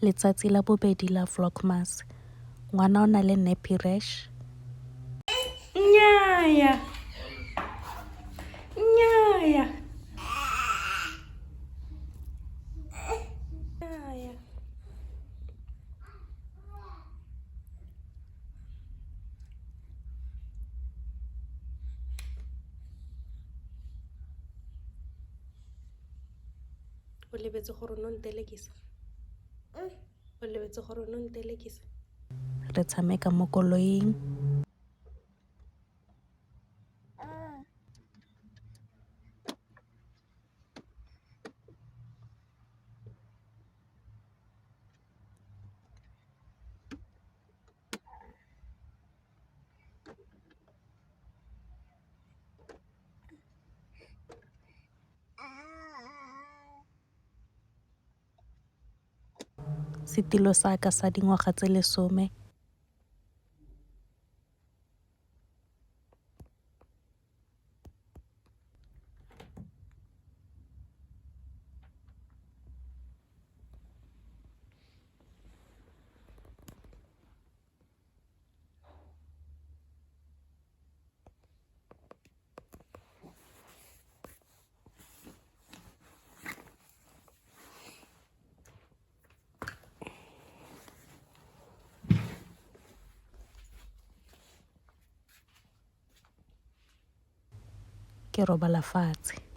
Letsatsi la bobedi la Vlogmas. Ngwana o na le nappy rash. Nnyaya. Nnyaya. Nnyaya. O lebetse gore o no ntelekisa. O lebetse gore o no ntelekisa. Re tshameka mo koloing. Setilo sa ka sa dingwaga tse 10. Ke robala fatshe.